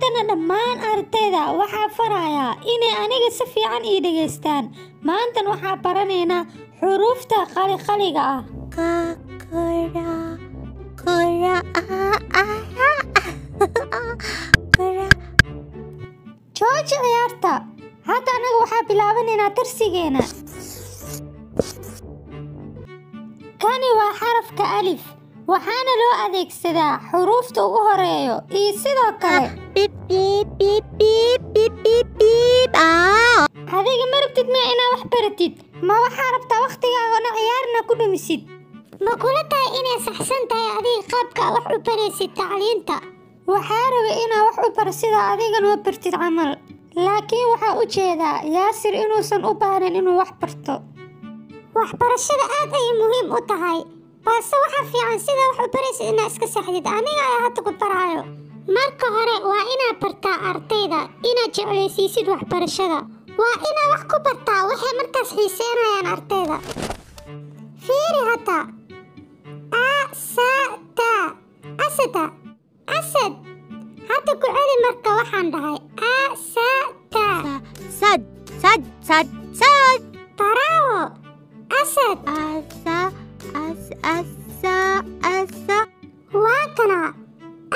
Haddana dhammaan ardayda waxaa farayaa inay aniga si fiican ii dhegaystaan. Maantan waxaa baranaynaa xuruufta qaliqaliga ah. Ka kara kara a a kara. Jooji ciyaarta. Hadda anaga waxaa bilaabanaynaa darsigeena. Kani waa xarafka alif, waxaana loo adeegsadaa xuruufta ugu horeeyo iyo sidoo kale Beep beep beep beep beep beep beep. Ah. Adiga ma rabtid miya inaad wax baratid? Ma waxaa rabtaa wakhtigaaga oo ciyaarna ku dhumisid? Ma kula tahay inay saxsan tahay adiga qaabka wax u baraysid tacliinta? Waxaa rabay inaa wax u baro sida adigan u bartid camal, laakiin waxaa u jeedaa Yaasir inuusan u baahnayn inuu wax barto. Waxbarashada aad ayay muhiim u tahay, balse waxaa fiican sida wax u baraysid inaad iska saxdid. Aniga ayaa hadda ku baraayo. Marka hore waa inaad bartaa ardayda inaad jeclaysiisid waxbarashada. Waa inaad wax ku bartaa waxay markaas xiiseynayaan ardayda. Fiiri hadda. A sa ta asada asad. Hadda ku celi marka waxaan dhahay a sa ta. Sad sad sad sad. Bravo. Asad. Asa as asa asa. Waa kana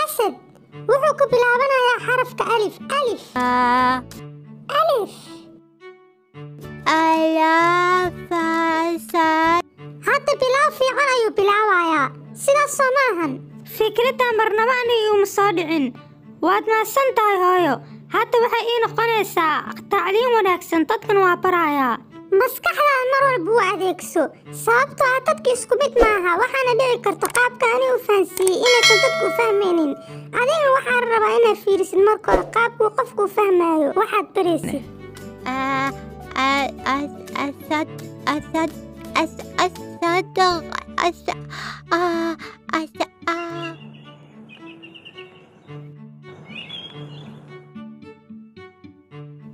asad. Wuxuu ku bilaabanayaa xarafka alif. Alif. A Alif. ala fa sa. Hadda bilaaw fiican ayuu bilaabayaa. Sidaas soo maahan. Fikradda marnaba aniga iguma soo dhicin. Waad mahadsan tahay hooyo. Hadda waxay ii noqonaysaa tacliin wanaagsan, dadkan waa barayaa. Maskaxdaada mar walba u adeegso, sababtoo ah dadka isku mid maaha. Waxaana dhici karta qaabka ani u fahansiiyey inaysan dadku u fahmaynin. Adiga waxaa rabaa inaad fiirisid marka hore qaabkuu qofku u fahmayo waxaad baraysid. A a as asad asad as asad as a as a.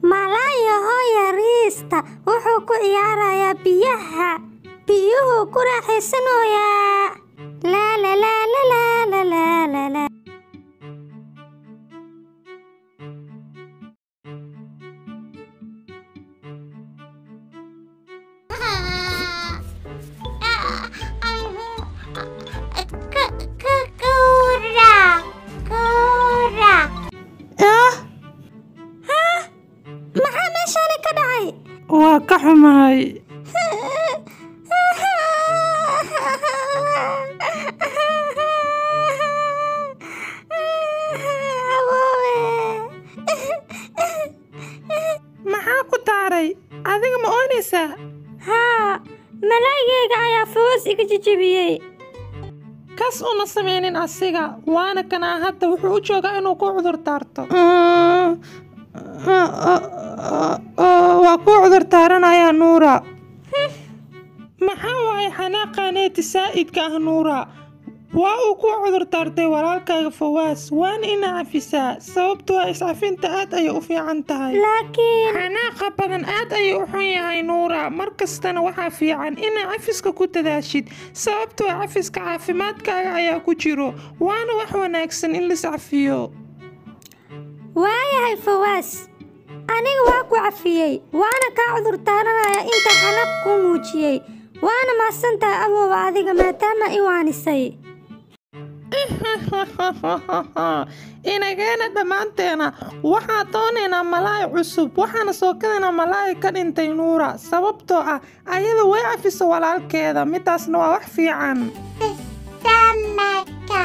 Malayo hooya riista wuxuu ku ciyaarayaa biyaha. Biyuhu ku raaxaysanayaa. Laa la laa la laa la laa la laa. Kura kura. Ah! Hah! Maxaa meeshaani ka dhacay? Waa ka xumahay. Awoowe. Maxaa ku taaray? Adiga ma oonaysaa? Haa, malaygayga ayaa Fawaas iga jejebiyey. Kas una sameynin asiga, waana kanaa hadda wuxuu u joogaa inuu ku cudur daarto. Waa kuu cudur daaranayaa Nuura. Maxaa waaye xanaaqaneeti saa'idka ah Nuura? Waa uu ku cudur daartay walaalkaaga Fawaas, waana inaa cafisaa, sababtoo ah iscafinta aad ayay u fiican tahay. Laakiin Xanaaqa badan aad ayuu u xun yahay Nuura. Mar kastana waxaa fiican inaa cafiska ku dadaashid, sababtoo ah cafiska caafimaadkaaga ayaa ku jiro, waana wax wanaagsan in la iscafiyo. Waayahay Fawaas, aniga waa ku cafiyey, waana kaa cudur daaranayaa inta xanaaq kuu muujiyey. Waana mahadsan tahay awoowa adiga maadaama i waanisay. Inageena dhammaanteena waxaa doonaynaa malaay cusub, waxaana soo gadaynaa malaay ka dhintay Nuura, sababtoo ah ayada way cafiso walaalkeeda, midaasna waa wax fiican. Samaka.